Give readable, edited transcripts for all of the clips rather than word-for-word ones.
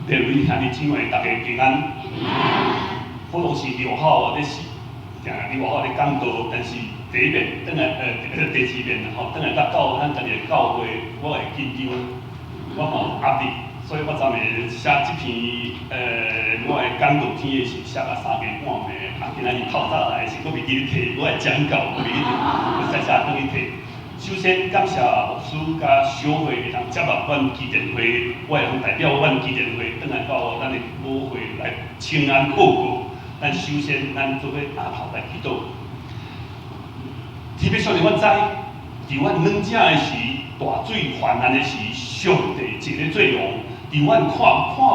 各位兄弟姊妹，大家平安。好像是6號咧是，定6號咧講道，但是第一遍轉來，第二遍吼，轉來到咱家己的教會，我會緊張，我嘛有壓力，所以我昨暝寫這篇我的講道篇的時，寫到三更半暝，啊，今仔日透早來時，閣袂記咧提我的講稿，閣袂記咧，閣再寫轉去提。首先感謝牧師佮小會會當接納阮基甸會，我會當代表阮基甸會轉來到咱的母會來請安報告。咱首先，咱做伙埕頭來祈禱。天父上帝，阮知，佇阮軟弱的時，大水泛濫的時，上帝坐咧做王；佇阮看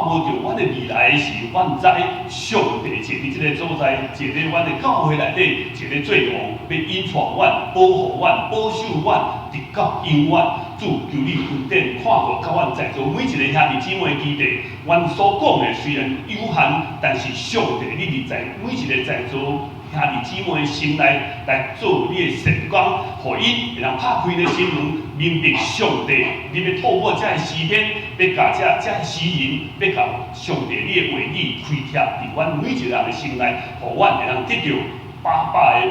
無著阮的未來的時，阮知上帝坐佇這个所在，坐咧阮的教會內底，坐咧做王，欲引帶阮、保護阮、保守阮，直到永遠。主，求你恩典看顧佮阮在座每一个兄弟姊妹基地，阮所講的雖然有限，但是上帝你佇在每一个在座兄弟姊妹的心內來做你的善工，予𪜶會當拍開的心門，明白上帝，你欲透過這个詩篇，欲共這个詩人，欲共上帝你的話語開貼佇阮每一個人的心內，予阮會當得著百百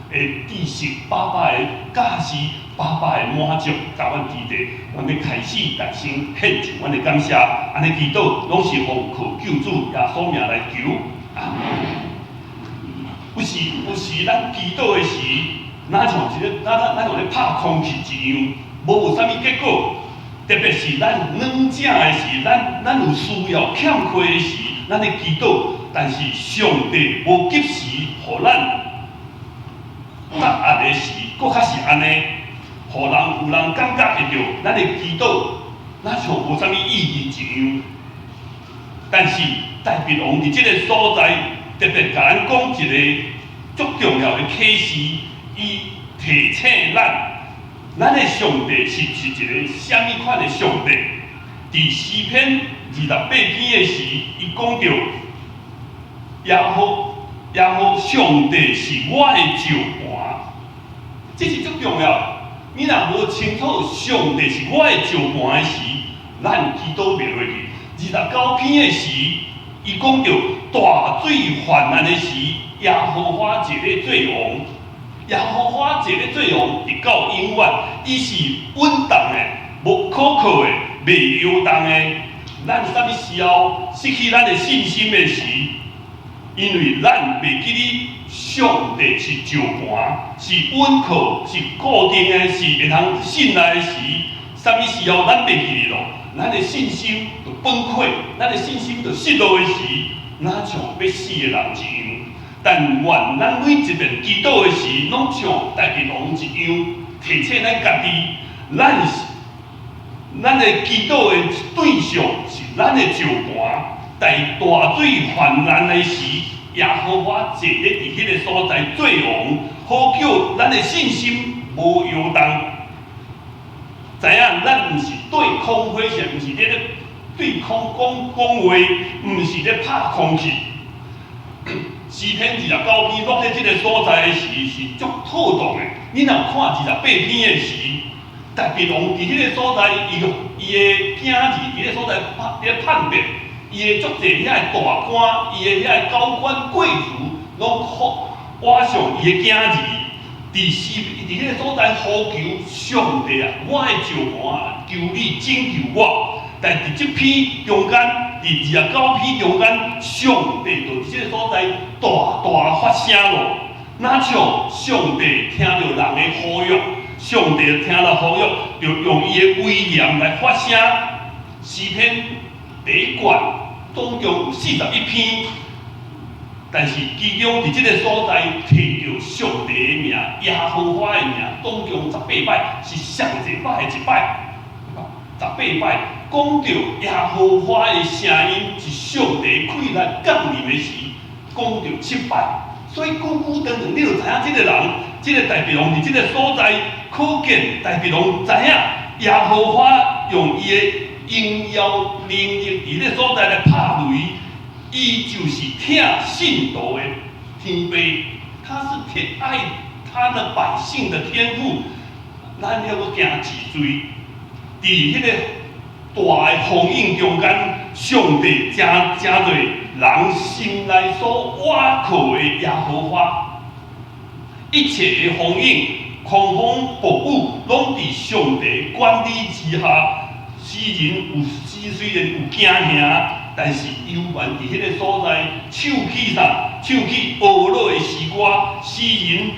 的知識，百百的教示，百百的滿足，共阮基地，阮欲開始大聲獻上阮的感謝，按呢祈禱，攏是奉靠救主耶穌名來求。阿們。有時，咱祈禱的時，若像一個，咱像咧拍空氣一樣，無有啥物結果。特別是咱軟弱的時，咱有需要欠缺的時，咱咧祈禱，但是上帝無及時予咱答案的時，閣較是按呢，予人有人感覺會著，咱的祈禱，若像無啥物意義一樣。但是大衛王佇這个所在，特別共咱講一个足重要的啟示，伊提醒咱，咱的上帝是一个啥物款的上帝？佇詩篇28篇的時，伊講著耶和上帝是我的石磐，這是足重要。你若無清楚上帝是我的石磐的時，咱祈禱袂落去。29篇的時，伊講著大水泛濫的時，耶和華坐咧做王，耶和華坐咧做王，直到永遠，伊是穩當的，無可靠的，袂搖動的。咱啥物時候失去咱的信心的時，因為咱袂記得上帝是石磐，是穩靠，是固定的，是會通信賴的時，啥物時候咱袂記得咯？咱的信心就崩潰，咱的信心就失落的時，若像欲死的人一樣。但願咱每一遍祈禱的時，攏像大衛王一樣，提醒咱家己，咱是咱的祈禱的對象是咱的石磐。在大水泛濫的時，耶和華坐咧佇彼个所在做王，好叫咱的信心無搖動。知影咱毋是對空火舌，毋是佇咧對空講講話，毋是咧拍空氣。詩篇二十九篇落佇這个所在的時，是足妥當的。你若看28篇的時，大衛王佇彼个所在，伊伊的囝兒佇彼个所在判佇咧判斷，伊的足濟遐个大官，伊的遐个高官貴族，攏倚向伊的囝兒，佇彼个所在呼求上帝啊，我的石磐啊，求你拯救我。但佇這篇中間，佇二十九篇中間，上帝就佇這个所在大大發聲咯。若像上帝聽著人的呼籲，上帝聽著呼籲，就用伊的威嚴來發聲。詩篇第一卷總共有41篇，但是其中佇這个所在提著上帝的名、耶和華的名，總共十八擺，是上濟擺的一擺。十八擺講著耶和華的聲音是上帝氣力降臨的時，講著七擺。所以久久長長，你就知影這个人，這个大衛王佇這个所在，可見大衛王知影耶和華用伊的榮耀能力佇這个所在來拍雷，伊就是疼信徒的天父，他是疼愛他的百姓的天父。咱猶閣驚一罪，佇彼个大的風湧中間，上帝成成做人心內所倚靠的耶和華，一切的風湧、狂風暴雨，攏佇上帝管理之下。詩人有詩雖然有驚嚇，但是猶原佇彼个所在唱起啥？唱起呵咾的詩歌。詩人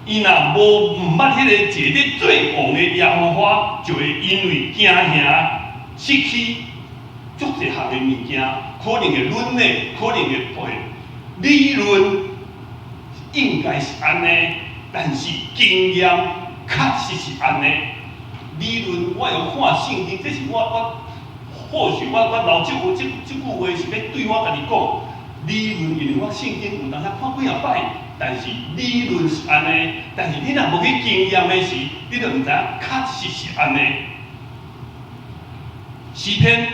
伊若無毋捌彼个坐咧做王的耶和華，就會因為驚嚇失去足濟項的物件，可能會論的，可能會會理論應該是按呢，但是經驗確實是按呢。理論我有看聖經，這是我我或許我我留這這這句話是欲對我家己講。理論因為我聖經有當時看幾仔擺，但是理論是按呢，但是你若無去經驗的時，你就毋知影確實是按呢。詩篇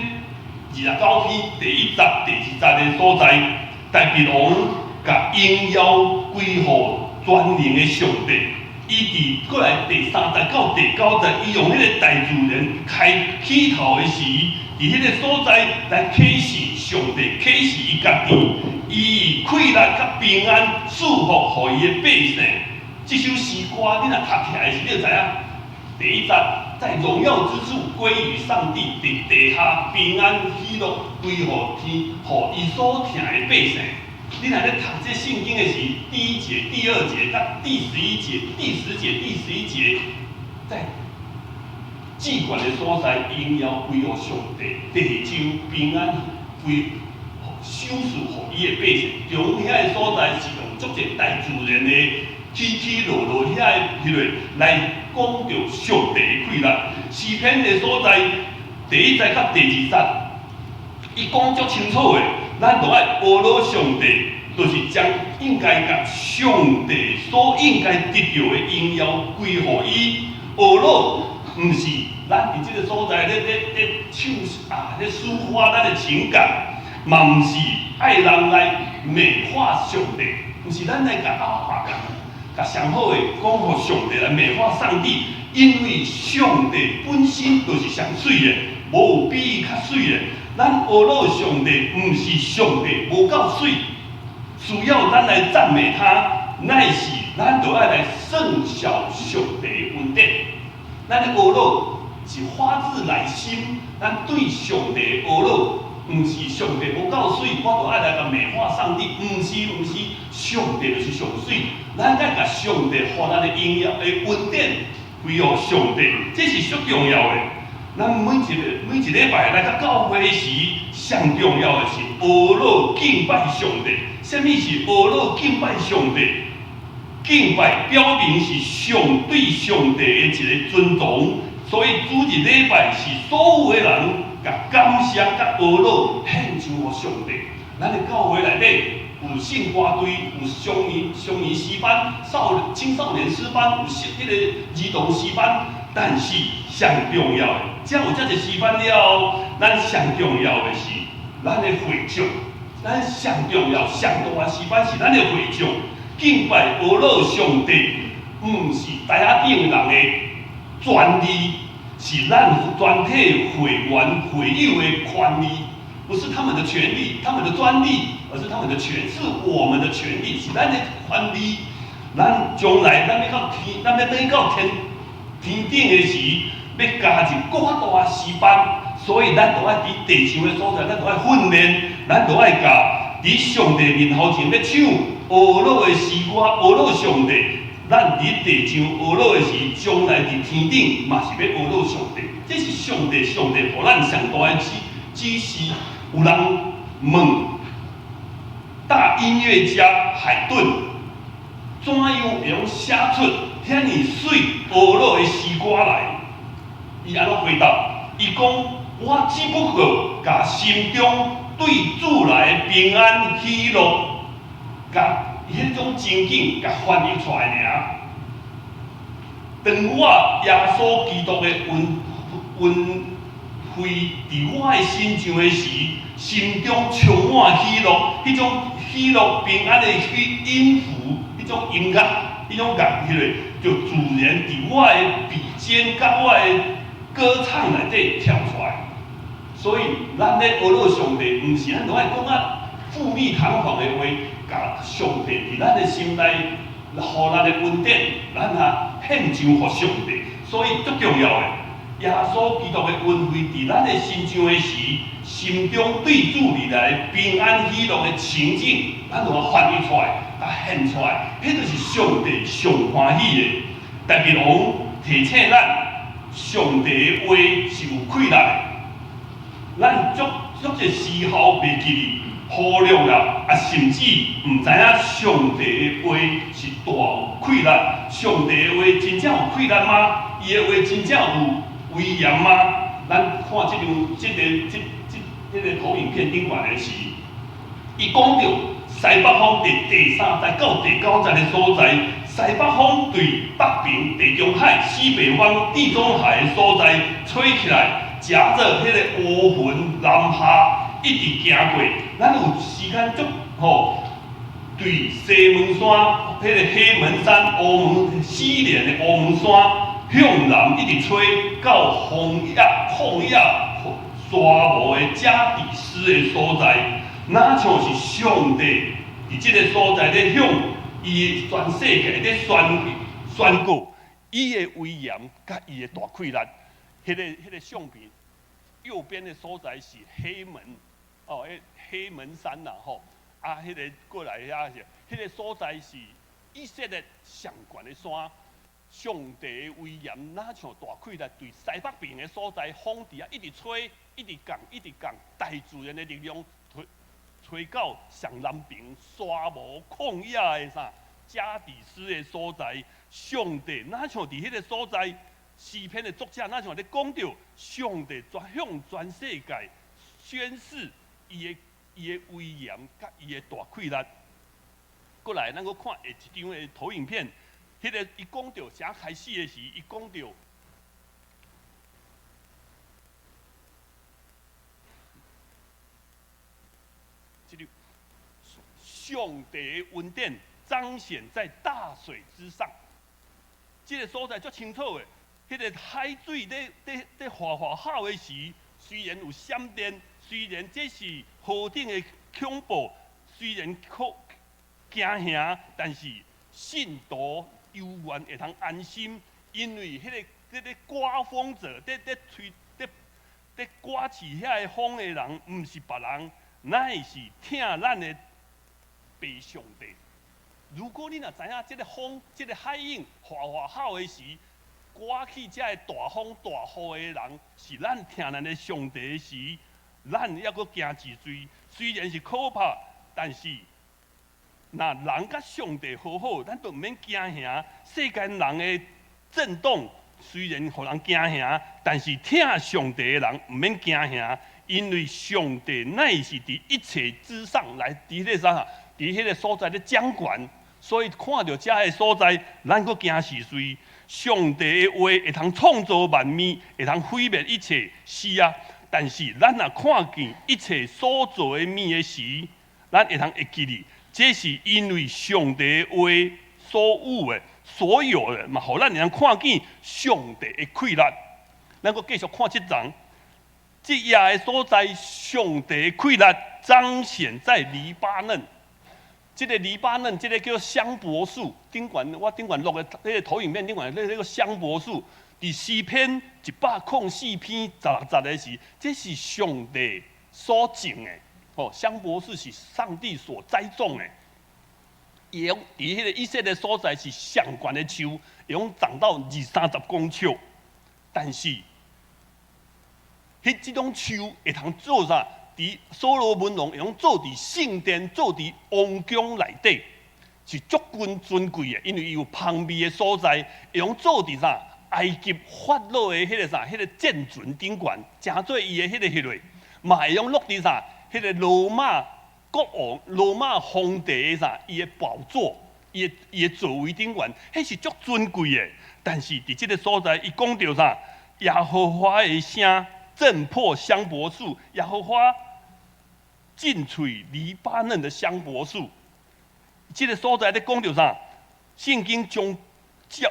29篇第一節、第二節的所在，大衛王共榮耀歸予全能的上帝。伊佇過來第三節到第九節，伊用彼个大自然開起頭的時，佇彼個所在來啟示上帝，啟示伊家己，伊以快樂佮平安賜福予伊的百姓。這首詩歌你若讀起來時，你就知影。第一節，在榮耀之處歸於上帝，佇地下平安喜樂歸予天，予伊所疼的百姓。你若咧讀這聖經的時，第一節、第二節、佮第11節、第10節、第11節，在至懸的所在，榮耀歸予上帝，地上平安歸賞賜予伊的百姓。中遐个所在是用足濟大自然的起起落落遐个彼个來講著上帝的快樂。詩篇的所在，第一節佮第二節，伊講足清楚的，咱著愛呵咾上帝，就是將應該共上帝所應該得著的榮耀歸予伊。呵咾毋是咱佇這个所在咧咧咧唱啊，咧抒發咱的情感，嘛毋是愛人來美化上帝，毋是咱來共阿爸共共上好的講予上帝來美化上帝，因為上帝本身就是上媠的，無有比伊較媠的。咱呵咾上帝，毋是上帝無夠媠，需要咱來讚美他，乃是咱著愛來算數上帝的恩典。咱的呵咾是發自內心，咱對上帝的呵咾，毋是上帝無夠媠，我著愛來共美化上帝，毋是毋是，上帝就是上媠，咱愛共上帝予咱的榮耀的恩典歸予上帝，這是足重要的。咱每一个每一禮拜來到教會時，上重要的是呵咾敬拜上帝。啥物是呵咾敬拜上帝？敬拜表明是上對上帝的一个尊重，所以主日禮拜是所有的人共感謝佮呵咾獻上予上帝。咱的教會內底有聖歌隊，有少年少年詩班、少青少年詩班，有彼個兒童詩班。但是上重要的，遮有遮濟詩班了後，咱上重要的是咱的會眾。咱上重要、上大的詩班是咱的會眾。敬拜呵咾上帝，毋是台仔頂人的專利，是咱全體會員會友的權利，不是他們的權利，他們的專利，而是他們的權，是我們的權利，是咱的權利。咱將來咱欲到天，咱欲轉到天天頂的時，欲加入閣較大的詩班，所以咱著愛佇地上的所在，咱著愛訓練，咱著愛共佇上帝面頭前欲唱呵咾的詩歌，呵咾上帝。咱佇地上呵咾的時，將來佇天頂嘛是欲呵咾上帝。這是上帝，上帝予咱上大的指指示。有人問大音樂家海頓，怎樣會用寫出遐爾媠呵咾的詩歌來？伊按怎回答？伊講：我只不過共心中對主來的平安喜樂，共彼種情景共翻譯出來爾。當我耶穌基督的恩恩惠佇我的身上的時，心中充滿喜樂，彼種喜樂平安的彼音符，彼種音樂，彼種樂，彼个就自然佇我的筆尖佮我的歌唱內底跳出來。所以咱咧學落上帝，毋是咱都愛講啊富麗堂皇的話，共上帝佇咱的心內，予咱的恩典，咱啊獻上予上帝。所以足重要的，耶穌基督的恩惠佇咱的身上的時，心中對主而來平安喜樂的情景，咱就愛發揮出來，共獻出來，彼就是上帝上歡喜的。大衛王提醒咱，上帝的話是有氣力的。咱足足濟時候袂記得，忽略了，啊，甚至毋知影上帝的話是大有氣力。上帝的話真正有氣力嗎？伊的話真正有威嚴嗎？咱看這張、這個、這、這、這個投影片頂懸的是，伊講著西北風佇第三節到第九節的所在，西北風對北邊地中海、西北方地中海的所在吹起來，夾著彼個烏雲南下，一直行過。咱有時間足吼，對西門山、彼個黑門山、烏門西連的烏門山向南一直吹到荒野、曠野、沙漠的加底斯的所在，若像是上帝佇這个所在咧向伊全世界咧宣告伊的威嚴佮伊的大氣力。彼个相片右邊的所在是黑門，哦，彼黑門山啦吼，啊，彼个過來遐是，彼个所在是以色列上懸的山，上帝的威嚴若像大氣力對西北邊的所在風佇遐一直吹，一直降，一直降，大自然的力量吹吹到上南邊沙漠曠野的啥加底斯的所在，上帝若像佇彼个所在。詩篇的作者若像咧講著，上帝全向全世界宣示伊的威嚴佮伊的大氣力。過來，咱閣看下一張的投影片，彼个伊講著啥開始的時，伊講著，這個上帝的恩典彰顯在大水之上，這个所在足清楚的。彼个海水咧咧咧嘩嘩吼的時，雖然有閃電，雖然這是何等的恐怖，雖然可驚嚇，但是信徒猶原會通安心，因為彼个刮風者，咧咧吹咧咧刮起遐个風的人，毋是別人，乃是疼咱的父上帝。如果你若知影這个風、這个海湧嘩嘩吼的時，刮起這个大風大雨的人，是咱疼咱的上帝時，咱猶閣驚一歲。雖然是可怕，但是若人佮上帝和好，咱就毋免驚嚇。世間人的震動雖然予人驚嚇，但是疼上帝的人毋免驚嚇，因為上帝乃是佇一切之上來佇彼個啥，佇彼個所在咧掌權。所以看著這个所在，咱閣驚是誰？上帝的話會通創造萬物，會通毀滅一切，是啊。但是咱若看見一切所做的物的時，咱會通會記得，這是因為上帝的話所有的、所有的，嘛，予咱會通看見上帝的氣力。咱閣繼續看這層，這頁的所在，上帝的氣力彰顯在黎巴嫩。這个黎巴嫩，這个叫香柏樹。頂懸我頂懸錄的彼个投影片頂懸，那個香柏樹，佇詩篇104篇16節的時，這是上帝所種的。吼，香柏樹是上帝所栽種的。伊會佇彼个以色列所在是上懸的樹，會用長到二三十公尺。但是，彼這種樹會通做啥？佇所羅門王會用做佇聖殿、做佇王宮內底，是足夠尊貴的，因為伊有香味的所在，會用做佇啥？埃及法老的彼个啥？彼个戰船頂懸，成做伊的彼个彼个，嘛會用落佇啥？彼个羅馬國王、羅馬皇帝的啥？伊的寶座、伊的座位頂懸，彼是足尊貴的。但是佇這个所在，伊講著啥？耶和華的聲震破香柏樹，耶和華震摧黎巴嫩的香柏樹。這个所在咧講著啥？聖經將驕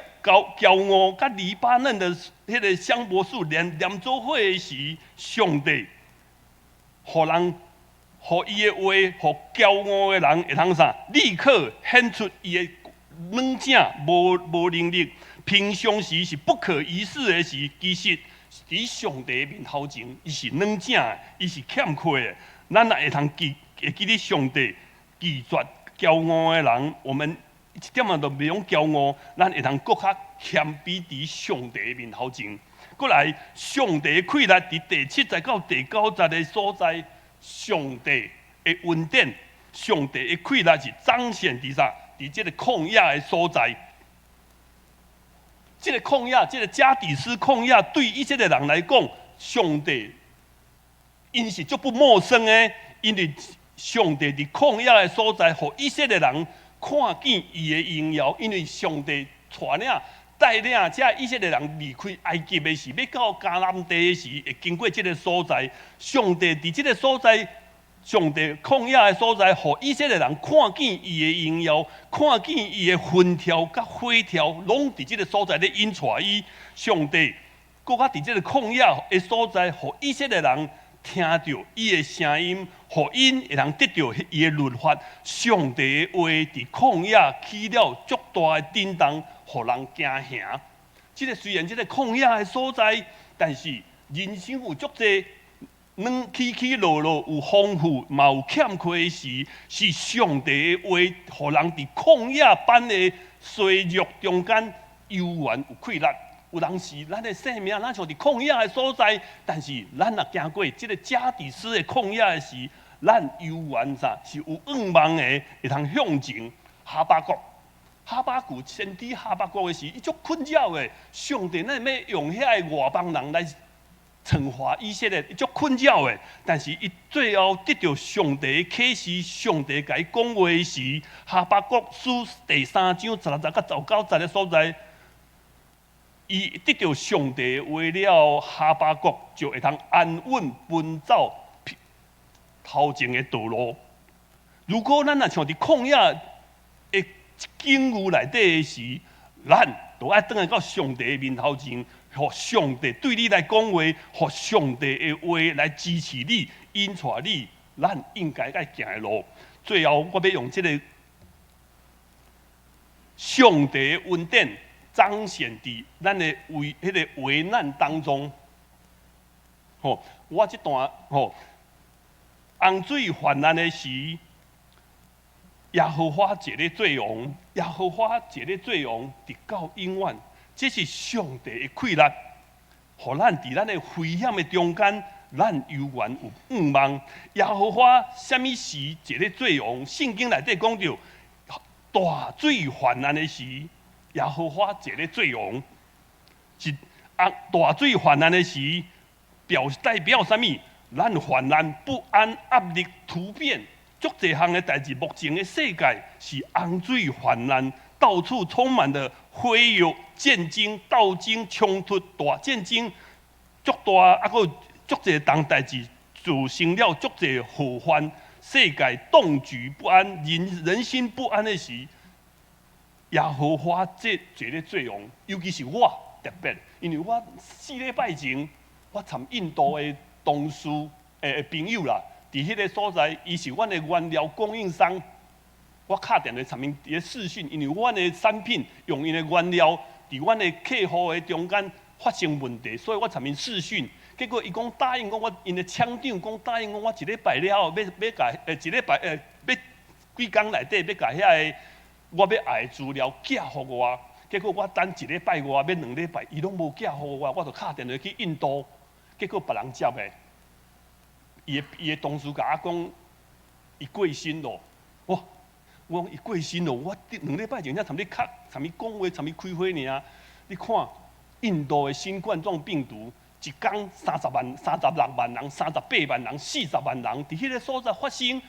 驕傲佮黎巴嫩的彼个香柏樹連連做伙的時，上帝予人，予伊的話，予驕傲的人會通啥？立刻顯出伊的軟正無能力。平常時是不可一世的時，其實佇上帝面頭前，伊是軟正的，伊是欠缺的。咱若會通記會記得上帝拒絕驕傲的人，我們一點仔都袂用驕傲，咱會通閣較謙卑佇上帝面頭前。過來，上帝的氣力佇第七節到第九節的所在，上帝的恩典，上帝的氣力是彰顯佇啥？佇這個曠野的所在。這個曠野，這個加底斯曠野，對以色列人來講，上帝𪜶是足不陌生的，因為上帝佇曠野的所在，予以色列人看見伊的榮耀，因為上帝帶領帶領這以色列人離開埃及的時，欲到迦南地的時，會經過這個所在。上帝佇這個所在，上帝曠野的所在，予以色列人看見伊的榮耀，看見伊的雲柱佮火柱，攏佇這個所在咧引帶伊。上帝閣較佇這個曠野的所在，予以色列人聽著伊的聲音，予𪜶會通得著伊的律法。上帝的話佇曠野起了足大的震動，予人驚嚇。這個雖然這個曠野的所在，但是人生有足濟軟起起落落，有豐富嘛有欠缺的時，是上帝的話，予人佇曠野般的衰弱中間，猶原有氣力。有當時，咱的生命，咱像佇曠野的所在，但是咱若行過這個加底斯的曠野的時，咱猶原啥是有盼望的，會通向前。哈巴谷，哈巴谷先知哈巴谷的時，伊足困擾的。上帝哪會欲用遐个外邦人來懲罰以色列，伊足困擾的。但是伊最後得著上帝的啟示，上帝共伊講話時，哈巴谷書第三章十六節到十九節的所在。伊得著上帝話了，哈巴谷就會通安穩奔走頭前的道路。如果咱若像佇曠野的境遇內底的時，咱就愛轉來到上帝的面頭前，予上帝對你來講話，予上帝的話來支持你、引帶你，咱應該愛行的路。最後，我欲用這個上帝的恩典彰顯佇咱的危彼個危難當中。吼，我這段吼，洪水泛濫的時，耶和華坐咧做王，耶和華坐咧做王，直到永遠。這是上帝的氣力，予咱佇咱的危險的中間，咱猶原有盼望。耶和華啥物時坐咧做王？聖經內底講著大水泛濫的時，耶和華坐咧做王，是啊，大水泛濫的時，表代表啥物？咱患難、不安、壓力、突變，足濟項的代誌。目前的世界是洪水泛濫，到處充滿了火藥、戰爭、鬥爭、衝突、大戰爭，足大啊！閣有足濟項代誌，造成了足濟禍患，世界動局不安，人人心不安的時，耶和華這坐咧做王，尤其是我特別，因為我四禮拜前，我參印度的同事朋友啦，佇彼個所在，伊是阮的原料供應商。我敲電話參𪜶佇咧視訊，因為阮的產品用𪜶的原料，佇阮的客戶的中間發生問題，所以我參𪜶視訊。結果伊講答應講我，𪜶的廠長講答應講我一禮拜了後，欲欲共一禮拜欲幾工內底欲共遐个我欲愛的資料寄予我。結果我等一禮拜外，欲兩禮拜，伊攏無寄予我，我就敲電話去印度，結果別人接的，伊的同事共我講，伊過身咯。哇！我講伊過身咯，我兩禮拜前才參你敲、參伊講話、參伊開會爾。你看，印度的新冠狀病毒，一工30萬、36萬人、38萬人、40萬人，佇彼個所在發生。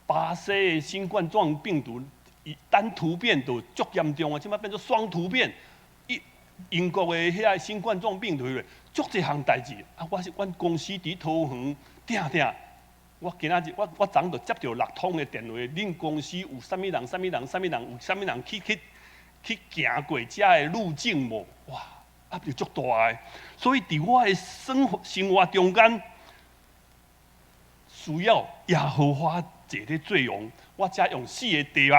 巴西的新冠狀病毒，伊單突變就足嚴重啊，這擺變做雙突變。英國的遐個新冠狀病毒，足濟項代誌啊！我是阮公司佇桃園，定定。我今仔日我我昨就接著六通的電話，恁公司有啥物人、啥物人、啥物人，有啥物人去去去行過遮的路徑無？哇，壓力足大的。所以佇我的生活生活中間，需要耶和華坐咧做王。我遮用四个題目：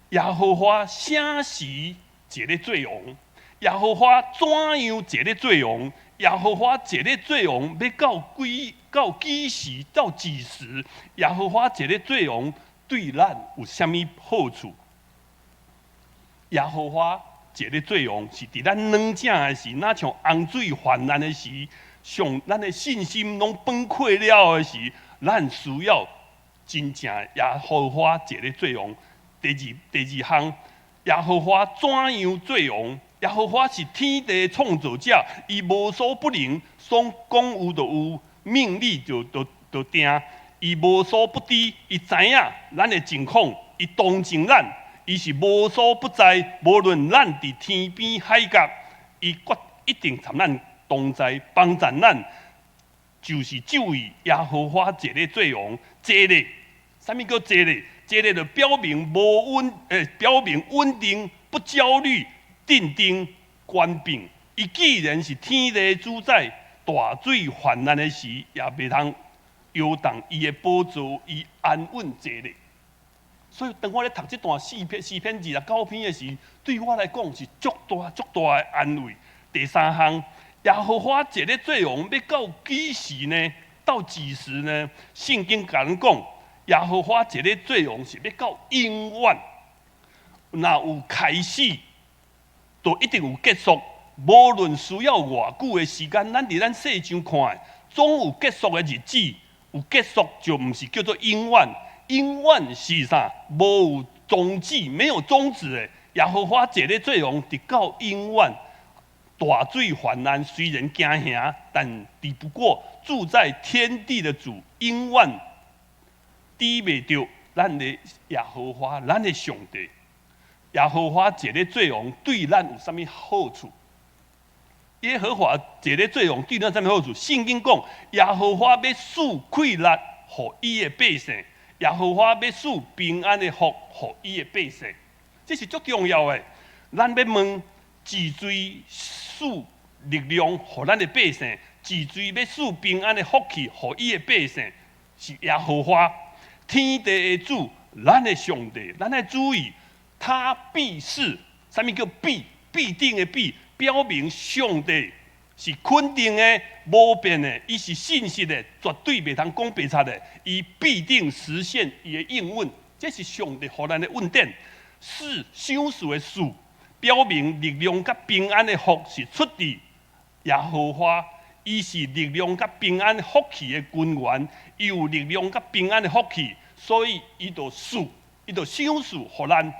耶和華啥時坐咧做王？耶和華怎樣坐咧做王？耶和華坐咧做王，欲到幾到幾時？到幾時？耶和華坐咧做王，對咱有啥物好處？耶和華坐咧做王，是佇咱軟正的時，若像洪水泛濫的時，像咱的信心攏崩潰了的時，咱需要真正耶和華坐咧做王。第二項，耶和華怎樣做王？耶和華是天地的創造者，伊無所不能，所講有就有，命立就定。伊無所不知，伊知影咱的情況，伊同情咱，伊是無所不在，無論咱佇天邊海角，伊決一定參咱同在，幫助咱。就是這位耶和華坐咧做王，坐咧，啥物叫坐咧？坐咧就表明無穩，表明穩定，不焦慮。鎮定、權柄，伊既然是天地主宰，大水泛濫的時，也袂通搖動伊的寶座，伊安穩坐咧。所以，當我咧讀這段詩篇詩篇29篇的時，對我來講是足大足大的安慰。第三項，耶和華坐咧做王，欲到幾時呢？到幾時呢？聖經共咱講，耶和華坐咧做王是欲到永遠。若有開始，就一定有結束。無論需要偌久的時間，咱佇咱世上看的，總有結束的日子。有結束就毋是叫做永遠。永遠是啥？無有終止，沒有終止的。耶和華坐咧做王，直到永遠。大水泛濫雖然驚嚇，但敵不過住在天地的主，永遠抵袂著咱的耶和華，咱的上帝。耶和華坐咧做王，對咱有啥物好處？耶和華坐咧做王，對咱有啥物好處？聖經講，耶和華欲賜快樂予伊的百姓，耶和華欲賜平安的福予伊的百姓，這是足重要的。咱欲問，是誰賜力量予咱的百姓，是誰欲賜平安的福氣予伊的百姓，是耶和華天地的主，咱的上帝，咱愛注意。他必是，啥物叫必？必定的必，表明上帝是肯定的、無變的，伊是信實的，絕對袂通講白賊的。伊必定實現伊的應允，這是上帝予咱的恩典。賜，賞賜的賜，表明力量佮平安的福是出自耶和華，伊是力量佮平安福氣的根源，伊有力量佮平安的福氣，所以伊就賜，伊就賞賜予咱。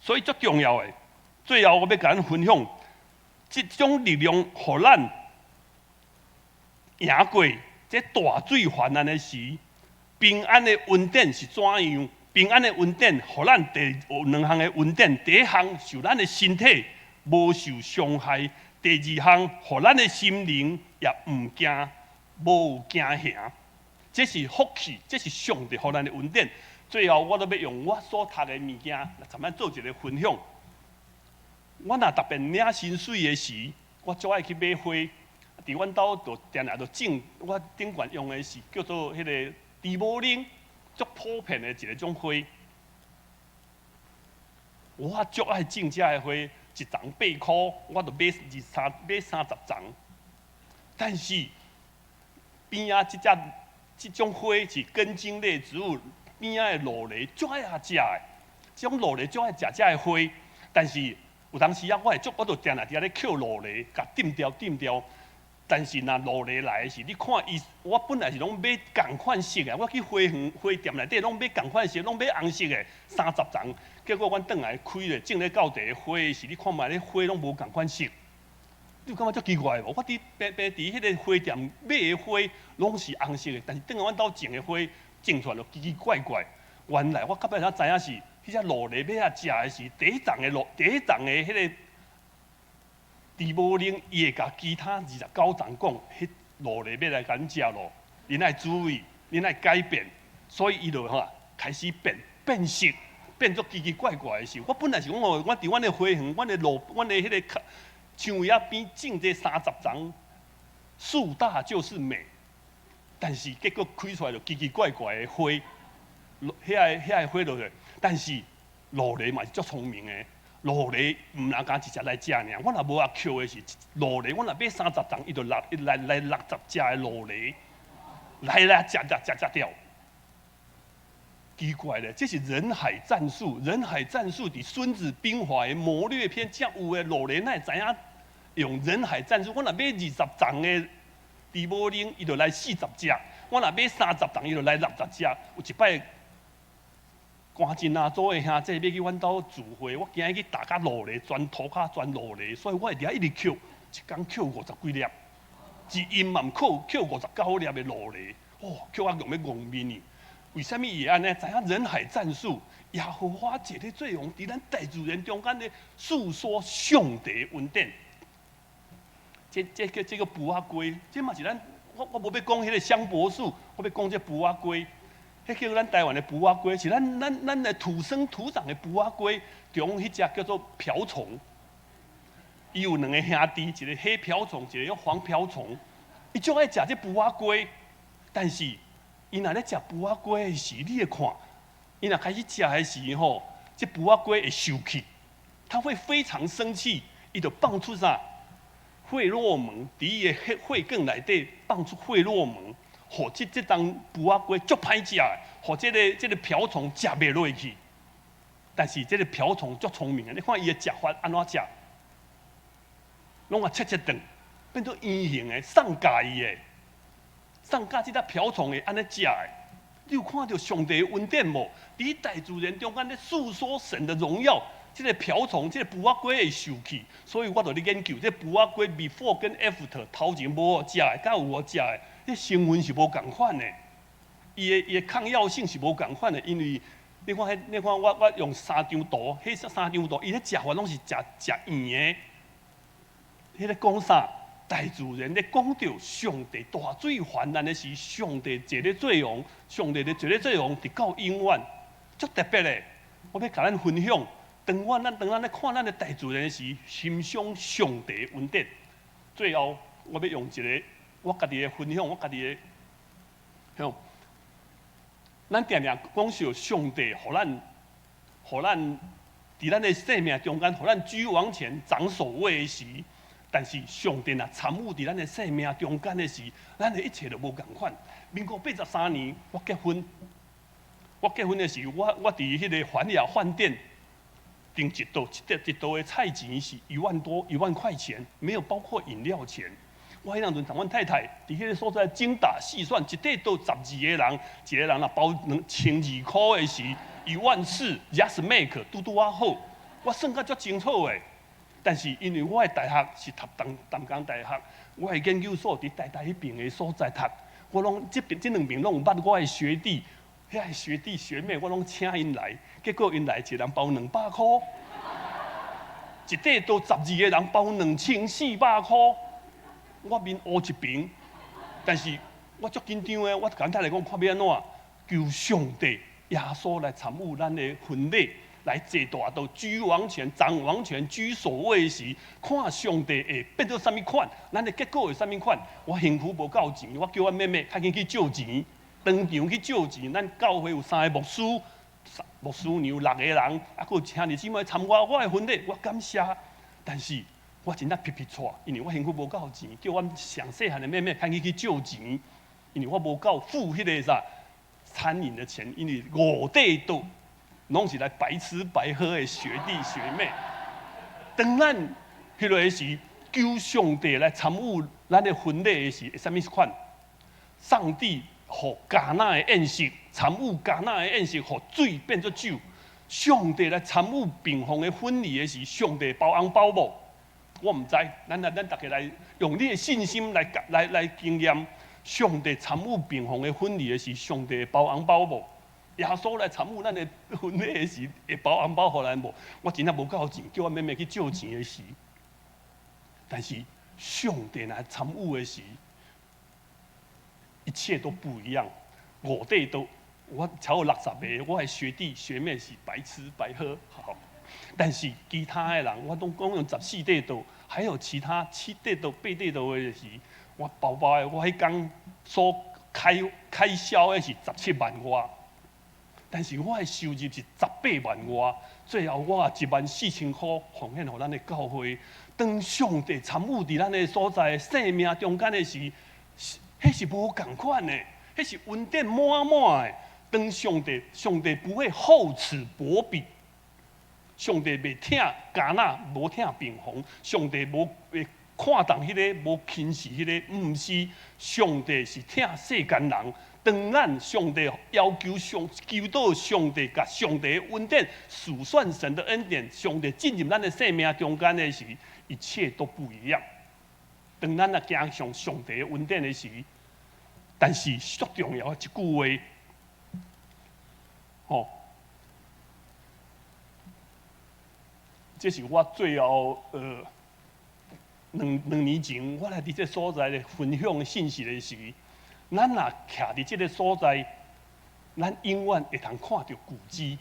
所以足重要的，最後我欲共咱分享，這種力量，予咱贏過這大水泛濫的時，平安的恩典是怎樣？平安的恩典，予咱第有兩項的恩典。第一項是咱的身體無受傷害；第二項，予咱的心靈也毋驚，無驚嚇。這是福氣，這是上帝予咱的恩典。最後，我都欲用我所讀的物件來參咱做一个分享。我若特別領薪水的時，我足愛去買花。佇阮兜就定定就種，我頂懸用的是叫做彼个豬母奶，足普遍的一个種花。我足愛種這个花，一叢8箍，我就買二三買30叢。但是邊仔這隻這種花是根莖類植物。邊仔的蘆狸足愛食的，這種蘆狸足愛食這个花，但是有當時啊，我會足，我就定定佇遐咧抾蘆狸，共釘掉釘掉。但是若蘆狸來的時，你看伊，我本來是攏買仝款色的，我去花園花店內底攏買仝款色，攏買紅色的30叢。結果阮轉來開咧種咧到佇花的時，你看覓咧花攏無仝款色，你有感覺足奇怪無？我佇白白佇彼个花店買的花攏是紅色的，但是轉來阮兜種的花，種出來就奇奇怪怪。原來我到尾才知影是，彼隻蘆狸欲來食的是第一叢的蘆，第一叢的彼个豬母奶，伊會共其他29叢講，彼蘆狸欲來共阮食咯，恁愛注意，恁愛改變，所以伊就吼開始變變色，變做奇奇怪怪的時。我本來是講哦，我佇阮的花園，阮的路，阮的彼个牆圍仔邊種這30叢。樹大就是美，但是結果開出來就奇奇怪怪的花，遐個花落去，但是蘆狸嘛是足聰明的，蘆狸毋若敢一隻來食爾，我若無愛抾的是蘆狸，我若買30重，伊就六來來60隻的蘆狸來來食食食食掉。奇怪咧，這是人海戰術，人海戰術佇《孫子兵法》的謀略篇，才有的蘆狸哪會知影用人海戰術？我若買20重的豬母奶，伊就來40隻；我若買30重，伊就來60隻。有一擺，關真阿祖的兄弟欲去阮兜聚會，我驚伊去踏甲蘆狸，全塗跤全蘆狸，所以我會佇遐一直抾，一工抾50幾粒，一陰嘛抾抾59粒的蘆狸，哦，抾啊用欲戇面去。為啥物伊會按呢？知影人海戰術，耶和華坐咧做王，佇咱大自然中間咧訴說上帝恩典。這個匏仔雞，這嘛是咱我無欲講彼个香柏樹，我欲講這匏仔雞。彼叫咱台灣的匏仔雞，是咱的土生土長的匏仔雞中彼隻叫做瓢蟲。伊有兩个兄弟，一个黑瓢蟲，一个黃瓢蟲。伊足愛食這匏仔雞，但是伊若咧食匏仔雞的時，你會看，伊若開始食的時吼，這匏仔雞會生氣，他會非常生氣，伊就放出啥？費洛蒙，佇伊的血管內底放出費洛蒙，予這當匏仔雞足歹食的，予這個瓢蟲食袂落去。但是這個瓢蟲足聰明的，你看伊的食法按怎食？攏啊切切斷，變做圓形的，送教伊的。送教這隻瓢蟲會按呢食的，你有看著上帝的恩典無？佇大自然中間咧訴說神的榮耀，這个瓢蟲，這个匏仔雞會生氣，所以我就咧研究這匏仔雞 before 跟 after 頭前無予食的，佮有予食的，彼成分是無仝款的，伊的抗藥性是無仝款的，因為你看彼，你看我用三張圖，彼三張圖，伊咧食法攏是食食圓的，彼个講啥？大自然咧講著上帝大水泛濫的時，上帝坐咧做王，上帝咧坐咧做王，直到永遠，足特別的。我欲共咱分享，當咱咧看咱的大自然時，欣賞上帝恩典。最後，我欲用一个我家己的分享，我家己的，向咱定定講說上帝予咱，予咱佇咱的生命中間，予咱居王權、掌首位的時。但是上帝若參與佇咱的生命中間的時，咱的一切就無仝款。民國83年，我結婚，我結婚的時，我佇彼个環亞飯店訂一桌一一桌的菜錢是1萬多1萬塊錢，沒有包括飲料錢。我彼當陣同阮太太佇彼个所在精打細算，一塊桌12個人，一個人若包2200塊的時，1.4萬，just make 拄拄仔好，我算甲足清楚的。但是因為我的大學是讀淡江大學，我的研究所佇台大彼爿的所在讀，我攏這爿這兩爿攏有捌我的學弟，遐个學弟學妹我攏請𪜶來，結果𪜶來一人包200塊，一塊桌12個人包2400塊，我面烏一爿，但是我足緊張的，我簡單來講，看欲按怎，求上帝耶穌來參與咱的婚禮。來坐大桌居王權、掌王權、居首位時，看上帝會變做啥物款，咱的結果會啥物款？我身軀無夠錢，我叫阮妹妹較緊去借錢，當場去借錢。咱教會有三個牧師，牧師娘六個人，啊，閣有兄弟姊妹參加我的婚禮，我感謝。但是我真正皮皮掣，因為我身軀無夠錢，叫阮上細漢的妹妹較緊去借錢，因為我無夠付彼個啥餐飲的錢，因為五塊桌。攏是來白吃白喝的學弟學妹。當咱彼个時求上帝來參與咱的婚禮的時，會啥物款？上帝予迦拿的宴席，參與迦拿的宴席，予水變做酒。上帝來參與平房的婚禮的時，上帝包紅包無？我毋知。咱逐家來用你的信心來經驗，上帝參與平房的婚禮的時，上帝包紅包無？耶穌來參與咱的婚禮的時，會包紅包予咱無？我真正無夠錢，叫我妹妹去借錢的時，但是上帝來參與的時，一切都不一樣。五塊桌，我超過60個，我的學弟學妹是白吃白喝，好。但是其他的人，我攏講用14塊桌，還有其他七塊桌、八塊桌的時，我包包的，我彼工所開銷的是17萬外，但是我的收入是18萬外。最後我1萬4千箍奉獻予咱的教會。當上帝參與佇咱的所在生命中間的時，彼是無仝款的，彼是恩典滿滿的。當上帝，上帝不會厚此薄彼，上帝袂疼迦納，無疼平房，上帝無會看重彼个，無輕視彼个，毋是，上帝是疼世間人。當咱上帝要求上求到上帝，共上帝的恩典，數算神的恩典，上帝進入咱的生命中間的時，一切都不一樣。當咱若行上上帝的恩典的時，但是足重要的一句話，吼，這是我最後兩年前我來佇這所在咧分享信息的時，咱若徛佇這个所在，咱永遠會通看著古蹟。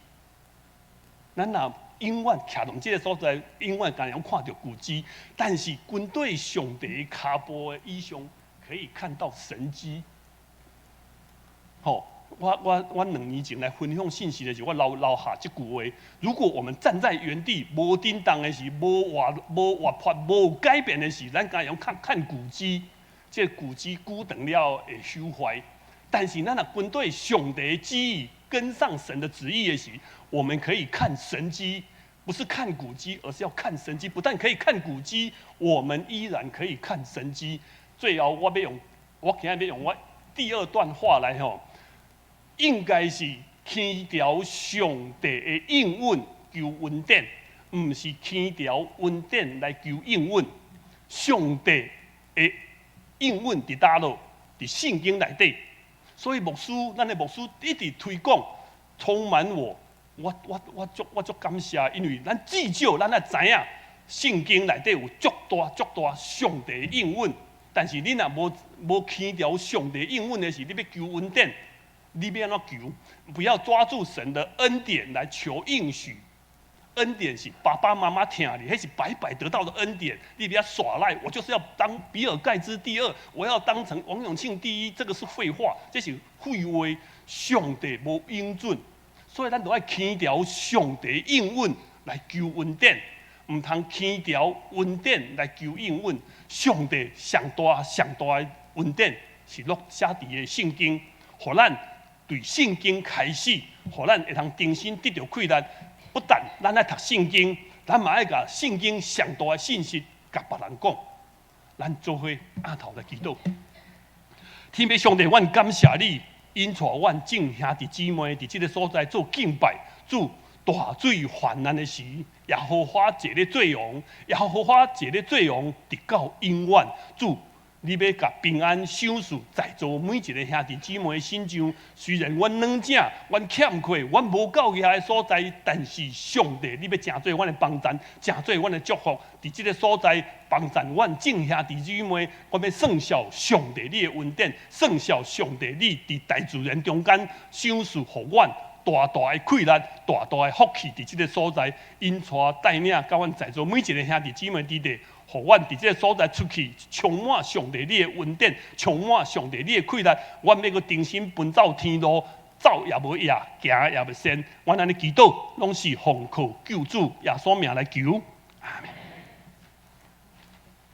咱若永遠徛佇這个所在，永遠敢會看著古蹟。但是跟對上帝跤步的以上，可以看到神蹟。吼，我2年前來分享信息的時候，我留下這句話：如果我們站在原地無振動的時，無活潑、無改變的時，咱敢會看看古蹟。這個古蹟久長了會朽壞，但是咱若跟對上帝的旨意，跟上神的旨意的時，我們可以看神蹟，不是看古蹟，而是要看神蹟。不但可以看古蹟，我們依然可以看神蹟。最後，我欲用，我今日欲用我第二段話來吼，應該是牽牢上帝的應允求恩典，毋是牽牢恩典來求應允。上帝的應允佇佗落？佇聖經內底，所以牧師，咱的牧師一直推廣，充滿我，我足感謝，因為咱至少咱愛知影，聖經內底有足大足大上帝的應允。但是你若無牽牢上帝應允的時，你欲求恩典，你欲按怎求？不要抓住神的恩典來求應許。恩典是爸爸媽媽疼你，彼是白白得到的恩典。你不要耍賴，我就是要當比爾蓋茨第二，我要當成王永慶第一，這個是廢話，這是廢話。上帝無應准，所以咱著愛牽牢上帝應允來求恩典，毋通牽牢恩典來求應允。上帝上大上大的恩典是攏寫佇个聖經，予咱對聖經開始，予咱會通重新得著氣力。不但咱愛讀聖經，咱嘛愛共聖經上大的信息共別人講。咱做伙徛頭來祈禱。天父上帝，阮感謝你，引帶阮眾兄弟姊妹佇這个所在做敬拜。主，大水泛濫的時，耶和華坐咧做王，耶和華坐咧做王，直到永遠。主，你欲共平安賞賜在座每一个兄弟姊妹的身上。雖然阮軟正，阮欠缺，阮無夠額的所在，但是上帝，你欲成做阮的幫贊，成做阮的祝福。佇這个所在幫贊阮眾兄弟姊妹，我欲算數上帝你的恩典，算數上帝你佇大自然中間賞賜予阮大大的氣力，大大的福氣，佇這个所在，引帶帶領，佮阮在座每一个兄弟姊妹佇咧，予阮佇這个所在出去，充滿上帝你的恩典，充滿上帝你的氣力。阮欲閣重新奔走天路，走也無掖，行也袂跣。阮按呢祈禱，攏是奉靠救主耶穌名來求。阿們。